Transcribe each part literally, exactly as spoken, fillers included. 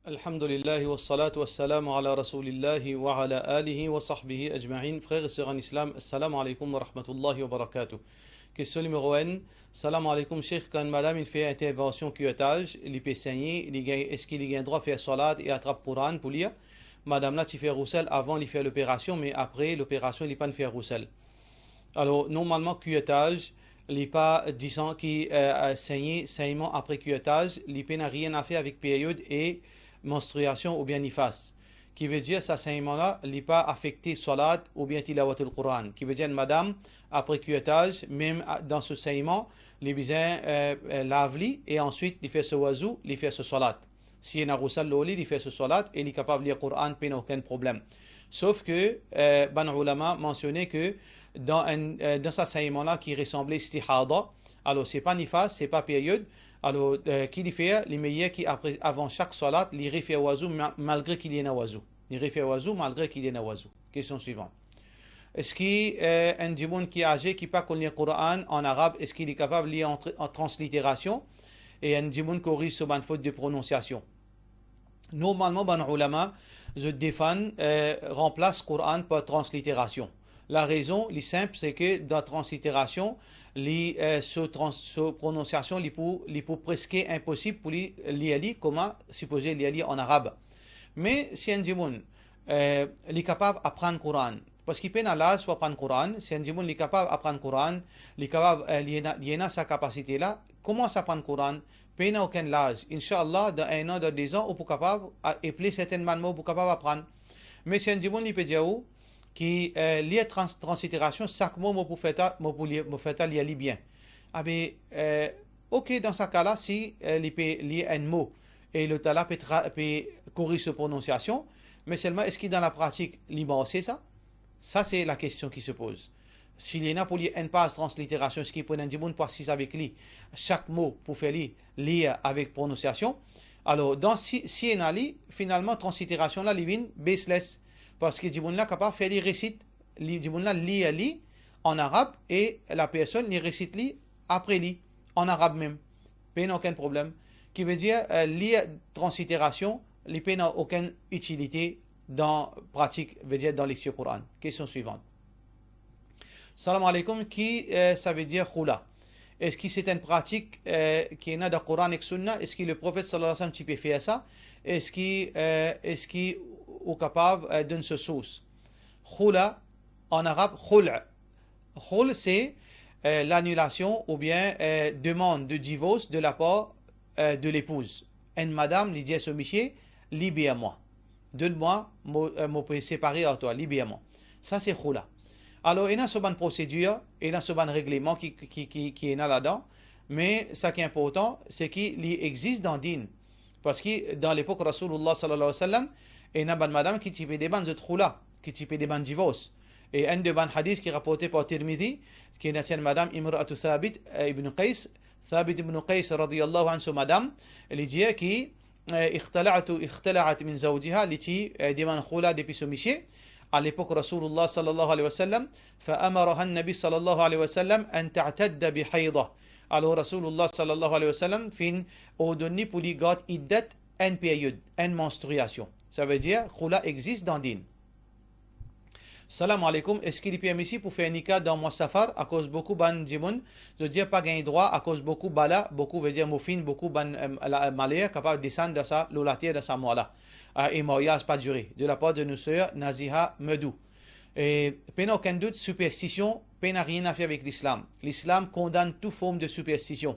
Alhamdulillah, wassalatu wassalamu ala Rasulillahi wa ala alihi wa sahbihi ajma'in. Frer e ser an Islam, assalamu alaikum wa rahmatullahi wa barakatuh. Kestion nimero enn, salam alaikum Sheikh, kan enn madam inn fer intervansion kirtaz, li pe segne, li gagn, eski li gagn drwa fer swalat e atrap Koran pou lir? Madam la ti fer rousel avan li fer loperasion, me apre loperasion li pa'nn fer rousel. Alor, normalman, kirtaz, li pa disan ki, eh, eh, segne, segnman apre kirtaz, li pena nanye a fer avek period e manstriasion oubien nifas. Ki vedir sa segnman la, li pa afekte swalat oubien tilawatul Koran. Ki vedir enn madam, apre kirtaz, mem a-, dan so segnman, li bizin, eh, eh, lav li e answit li fer so wazou, li fer so swalat. Si ena rousel lor li, li fer so swalat e li kapav lir Koran, pena okenn problem. Sof ke, eh, bann oulama mansione ke dan enn, eh, dan sa segnman la ki resanble istihada, alor se pa nifas, se pa period, alor, eh, ki li fer, li meyer ki apre, avan sak swalat, li refer wazou ma-, malgre ki li ena wazou. Li refer wazou malgre ki li ena wazou. Kestion swivan. Eski, eh, enn dimoun ki aze, ki pa konn lir Koran an arab, eski li kapav lir an tr-, an transliterasion? E enn dimoun koriz so bann fot de prononsiasion. Normalman, bann oulama, zot defann, eh, ranplas Koran par transliterasion. Larezon, li sinp, se ke dan transliterasion, li, eh, so trans-, so prononsiasion, li pou, li pou preske inposib pou li lir li kouma sipoze lir li an arab. Me si enn dimoun, eh, li kapav aprann Koran, parski pena laz pou aprann Koran, si enn dimoun li kapav aprann Koran, li kapav, eh, li ena, li ena sa kapasite la, koumans aprann Koran, pena okenn laz. Inshallah, dan enn an, dan de zan, ou pou kapav, a, eple sertenn bann mo, ou pou kapav aprann. Me si enn dimoun li pe dir ou ki, eh, lir trans-, transliterasion, sak mo mo pou fer ta, mo pou lir, mo fer ta lir li bien. Abe, eh, ok, dan sa ka la, si, eh, li pe lir enn mo, e lot la pe tra-, pe koriz so prononsiasion, me selman eski dan lapratik li marse sa? Sa se lakestion ki se poz. Si li ena pou lir enn paz transliterasion, eski pou ena enn dimoun pou asiz avek li, sak mo pou fer li lir avek prononsiasion? Alor, dan si, si ena li, finalman, transliterasion la, li vinn baseless, parski dimoun la kapav fer li resit, li, dimoun la lir li an arab e lapersonn li resit li apre li, an arab mem. Pena okenn problem. Ki vedir, eh, lir transliterasion, li pena okenn itilite dan pratik, vedir dan lektir Koran. Kestion swivan. Salam alaikum, ki, eh, savedir khoula? Eski se enn pratik, eh, ki ena dan Koran ek Sunna? Eski Leprofet, sallallahu alayhi wa sallam, ti pe fer sa? Eski, eh, eski ou kapav, eh, donn so sours? Khoula, an arab, khul'. Khul', se, eh, lanilasion oubien, eh, demann de divors de lapar, eh, de lepouz. Enn madam, li dir so misie, "Liber mwa. Donn mwa, mo, eh, mo pe separe ar twa, liber mwa." Sa se khoula. Alor, ena so bann prosedir, ena so bann regleman ki, ki, ki, ki ena ladan, me sa ki inportan, se ki li exist dan din. Parski dan lepok Rasoulillah, sallallahu alayhi wa sallam, ena bann madam ki ti pe demann zot khoula, ki ti pe demann divors. E enn de bann hadis ki raporte par Tirmidhi, ki ena enn madam, Imra'atu Thabit, eh, ibn Qays, Thabit ibn Qays, radiyallahu anhu, so madam, li dir ki, eh, "Ikhtala'tu, ikhtala'at min zawjiha", li ti, eh, demann khoula depi so misie, a lepok Rasoulillah, sallallahu alayhi wa sallam, "Fa amaraha an-Nabi, sallallahu alayhi wa sallam, an ta'tadda bi haydah." Alor, Rasoulillah, sallallahu alayhi wa sallam, finn ordonn li pou li gard iddat enn period, enn manstriasion. Savedir, khoula exist dan din. Salam alaikum, eski li permisi pou fer nika dan mwa Safar, akoz boukou bann dimoun, zot dir pa gagn drwa, akoz boukou bala, boukou vedir mofin, boukou bann, eh, la, maler kapav desann dan sa, lor later dan sa mwa la. Ah, e maryaz pa dire. De lapar de nou ser Naziha Medou. E pena okenn dout, siperstision pena nanye a fer avek Lislam. Lislam kondann tou form de siperstision.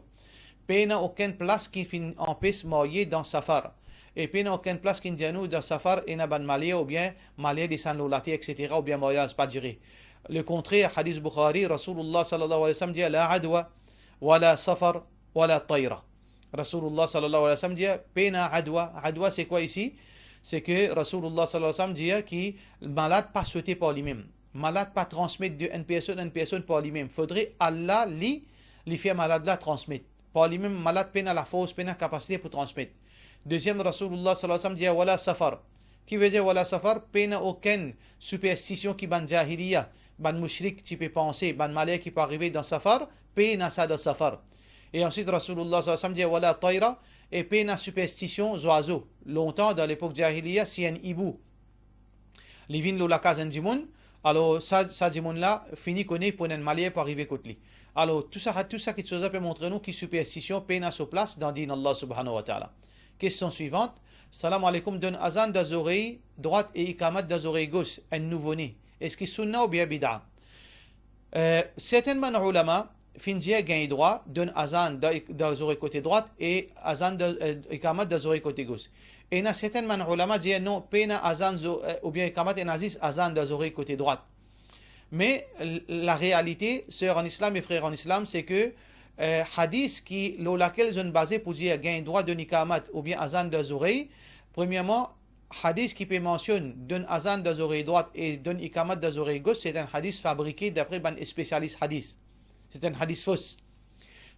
Pena okenn plas ki finn anpes marye dan Safar. E pena okenn plas ki dir nou dan Safar ena bann maler oubien maler desann lor later, et cetera, oubien maryaz pa dire. Lekontrer, hadis Bukhari, Rasoulillah, sallallahu alayhi wa sallam, dir, "La adwa, wala safar, wala tayra." Rasoulillah, sallallahu alayhi wa sallam, dir, "Pena adwa." Adwa, se kwa isi? Se ke Rasoulillah, sallallahu alayhi wa sallam, dir ki malad pa sote par limem. Malad pa transmet de enn personn a enn personn par limem. Fodre Allah, li, li fer malad la transmet. Par limem, malad pena lafors, pena kapasite pou transmet. Deziem, Rasoulillah, sallallahu alayhi wa sallam, dir, "Wala safar." Ki vedir wala safar? Pena okenn siperstision ki bann jahiliya, bann moushrik ti pe panse, bann maler ki pou arive dan Safar, pena sa dan Safar. E answit, Rasoulillah, sallallahu alayhi wa sallam, dir, "Wala tayra." e pena siperstision zwazo. Lontan, dan lepok jahiliya, si enn ibou li vinn lor lakaz enn dimoun, alor sa, sa dimoun la fini kone pou ena enn maler pou arive kot li. Alor, tou sa, tou sa kiksoz la pe montre nou ki siperstision pena so plas dan din Allah subhanahu wa ta'ala. Kestion swivant. Salam aleykoum, donn azan dan zorey drwat e ikamat dan zorey gos, enn nouvo-ne. Eski sunna oubien bida? Eh, sertin bann oulama finn dir gagn drwa donn azan dan, dan zorey kote drwat e azan dan, eh, ikamat dan zorey kote gos. Ena sertin bann oulama dir non, pena azan zo-, eh, oubien ikamat, ena zis azan dan zorey kote drwat. Me l-, larealite, ser an Islam e frer an Islam, se ke, eh, hadis ki, lor lakel zot baze pou dir gagn drwa donn ikamat oubien azan dan zorey, premierman, hadis ki pe mansionn donn azan dan zorey drwat e donn ikamat dan zorey gos, se enn hadis fabrike dapre bann espesialis hadis. Se enn hadis fos.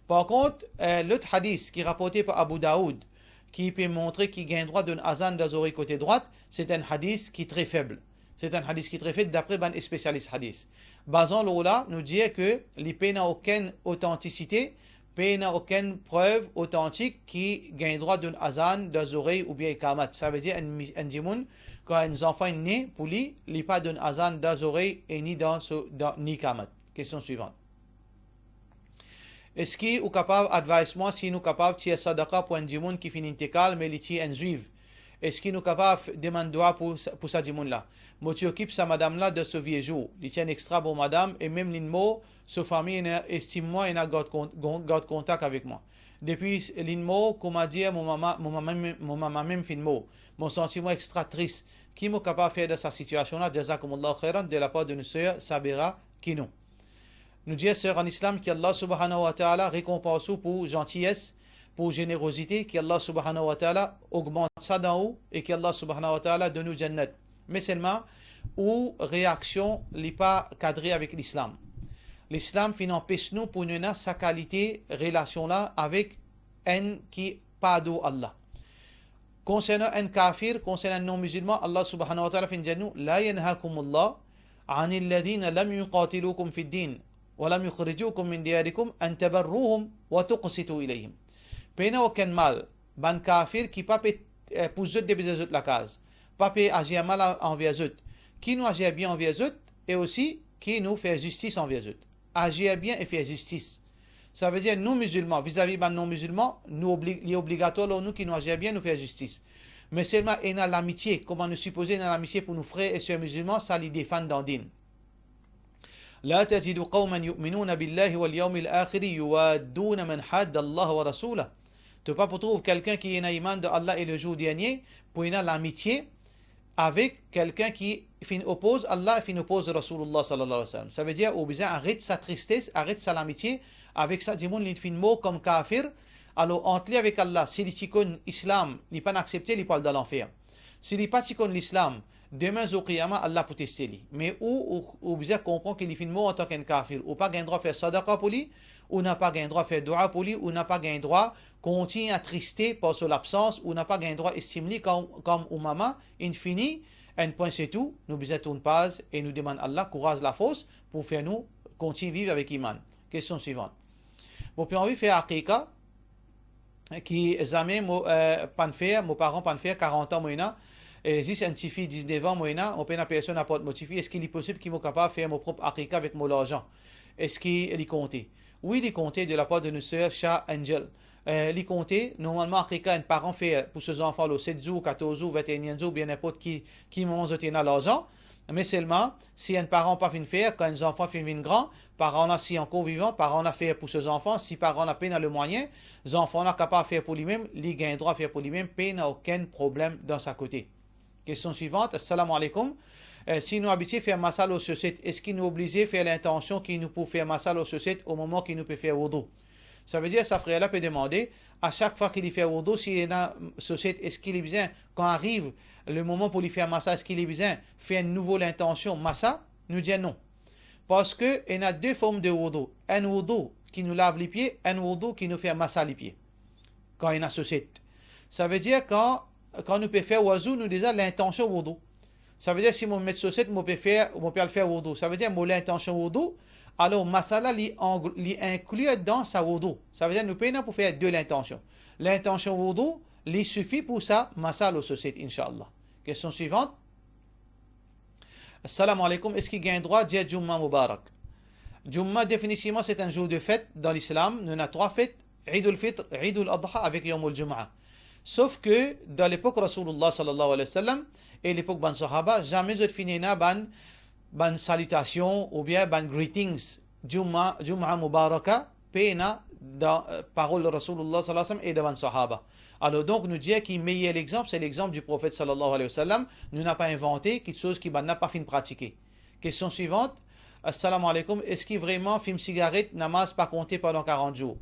Par kont, eh, lot hadis ki raporte par Abu Daoud, ki pe montre ki gagn drwa donn azan dan zorey kote drwat, se enn hadis ki tre feb. Se enn hadis ki tre feb dapre bann espesialis hadis. Bazan lor la, nou dir ke li pena okenn otantisite, pena okenn prev otantik ki gagn drwa donn azan dan zorey oubien ikamat. Savedir enn mi-, enn dimoun, kan enn zanfan inn ne pou li, li pa donn azan dan zorey e ni dan so, dan, ni ikamat. Kestion swivant. Eski ou kapav advise mwa si nou kapav tir sadaka pou enn dimoun ki finn intikal me li ti enn Zwif? Eski nou kapav f-, demann dwa pou sa, pou sa dimoun la? Mo ti okip sa madam la dan so vie zour. Li ti enn extra bon madam e mem linn mor, so fami ena estim mwa, ena gard kon-, gon-, gard kontak avek mwa. Depi linn mor, koumadir mo mama, mo mama mem, mo mama mem finn mor. Mo santi mwa extra tris. Ki mo kapav fer dan sa sitiasion la? Jazakumullahu khairan, de lapar de nou ser Sabira Kinou. Nou dir ser an Islam ki Allah subhanahu wa ta'ala rekonpans ou pou zantiyes, pou zenerozite, ki Allah subhanahu wa ta'ala ogmant sa dan ou e ki Allah subhanahu wa ta'ala donn ou Jannat. Me selman, ou reaksion li pa kadre avek Lislam. Lislam finn anpes nou pou nou ena sa kalite relasion la avek enn ki pa ador Allah. Konsernan enn kafir, konsernan enn non-mizilman, Allah subhanahu wa ta'ala finn dir nou, "La yanhakumullahu anil ladhina lam yuqatilukum fid din, wa lam yukhrijukum min diyarikum an tabarruhum wa tuqsitu ilayhim." Pena okenn mal, bann kafir ki pa pe, eh, pous zot depi zot lakaz, pa pe azir mal a-, anver zot, ki nou azir bien anver zot, e osi ki nou fer zistis anver zot. Azir bien e fer zistis. Savedir nou mizilman, vizavi bann non-mizilman, nou obli-, li obligatwar lor nou ki nou azir bien, nou fer zistis. Me selman ena lamitie, kouma nou sipoze ena lamitie pou nou frer e ser mizilman, sa li defann dan din. La tajidu qawman yu'minuna billahi wal yawmil akhiri yuwadduna man hadda Allah wa rasulah. To pa pou trouv kelkenn ki ena iman dan Allah e le zour dernie pou ena lamitie avek kelkenn ki finn opoz Allah, finn opoz Rasoulillah sallallahu alayhi wa sallam. Savedir ou bizin aret sa tristes, aret sa lamitie avek sa dimoun li finn mor kom kafir. Alor ant li avek Allah, si li ti konn Islam, li pa'nn aksepte, li pou al dan lanfer. Si li pa ti konn Lislam, demin zour Kiyama, Allah pou teste li. Me ou, ou, ou bizin konpran ki li finn mor antan ki enn kafir. Ou pa gagn drwa fer sadaka pou li, ou napa gagn drwa fer dua pou li, ou napa gagn drwa kontign atriste par so labsans, ou napa gagn drwa estim li kom, kom ou mama, in fini, enn pwin se tou, nou bizin tourn paz e nou demann Allah kouraz, lafors pou fer nou kontign viv avek iman. Kestion swivant. Mo pe anvi fer akika, ki zame mo, eh, pa'nn fer, mo paran pa'nn fer, karant an mo ena, e zis enn tifi diznef an mo ena, mo pena personn aport mo tifi, eski li posib ki mo kapav fer mo prop akika avek mo larzan? Eski li konte? Wi, li konte, de lapar de nou ser Shah Angel. Eh, li konte, normalman akika enn paran fer pou so zanfan lor set zour, katorz zour, vinteenn zour, oubien ninport ki, ki moman zot ena larzan. Me selman, si enn paran pa finn fer, kan enn zanfan finn vinn gran, paran la si ankor vivan, paran la fer pou so zanfan, si paran la pena lemwayin, zanfan la kapav fer pou limem, li gagn drwa fer pou limem, pena okenn problem dan sa kote. Kestion swivant, assalamu alaikum. Eh, si nou abitie fer masa lor soset, eski nou oblize fer lintansion ki nou pou fer masa lor soset o moman ki nou pe fer woudou? Savedir sa frer la pe demande, a sak fwa ki li fer woudou, si ena soset, eski li bizin, kan ariv lemoman pou li fer masa, eski li bizin fer enn nouvo lintansion masa? Nou dir non. Parski ena de form de woudou. Enn woudou ki nou lav lipie, enn woudou ki nou fer masa lipie. Kan ena soset. Savedir kan, kan nou pe fer wazou, nou deza lintansion woudou. Savedir si mo met soset, mo pe fer, mo pe al fer woudou. Savedir mo lintansion woudou, alor masa la li ang-, li inkli dan sa woudou. Savedir nou pena pou fer de lintansion. lintansion woudou, li sifi pou sa masa lor so set, inshallah. Kestion swivant. Assalamu alaikum, eski gagn drwa dir Jumma Mubarak? Jumma, definitivman, se enn zour de fet dan Lislam. Nou ena trwa fet, Eid al-Fitr, Eid al-Adha avek Yawm al-Jum'a. Sof ke dan lepok Rasoulullah sallallahu alayhi wa sallam e lepok bann sahaba, zame zot finn ena bann, bann salitasion oubien bann greetings, Jumma, Jumma Mubaraka, pena dan, eh, parol Rasoulullah sallallahu alayhi wa sallam e dan bann sahaba. Alor donk, nou dir ki meyer lexanp, se lexanp di Profet sallallahu alayhi wa sallam. Nou napa invante kiksoz ki bannla pa finn pratike. Kestion swivant. Assalamu alaikum, eski vreman fim sigaret, namaz pa konte pandan karant zour?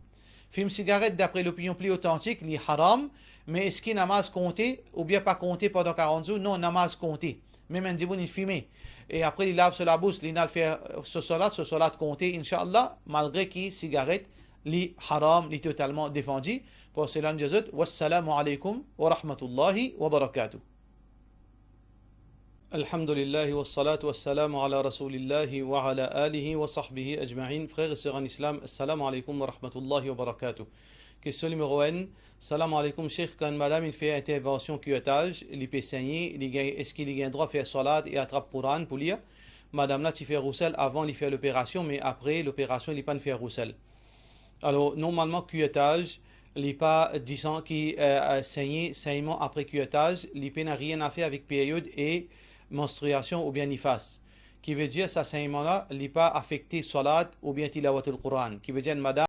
Fim sigaret, dapre lopinion pli otantik, li haram, me eski namaz konte oubien pa konte pandan karant zour? Non, namaz konte. Mem enn dimoun inn fime, e apre li lav so labous, li al fer so salat, so salat konte, inshallah, malgre ki sigaret, li haram, li totalman defandi. Par sela nou dir zot, wassalamu alaikum wa rahmatullahi wa barakatuh. Alhamdulillah, wassalatu wassalamu ala Rasulillahi wa ala alihi wa sahbihi ajma'in. Frer e ser an Islam, assalamu alaikum wa rahmatullahi wa barakatuh. Kestion nimero enn. Salam alaikum, Sheikh, kan madam inn fer intervansion kirtaz, li pe segne, li gagn, eski li gagn drwa fer salat e atrap Koran pou lir? Madam la ti fer rousel avan li fer loperasion, me apre loperasion, li pa'nn fer rousel. Alor, normalman, kirtaz, li pa disan ki, eh, eh, segne, segnman apre kirtaz, li pena nanye a fer avek period e manstriasion oubien nifas. Ki vedir sa segnman la, li pa afekte salat oubien tilawatul Koran. Ki vedir enn madam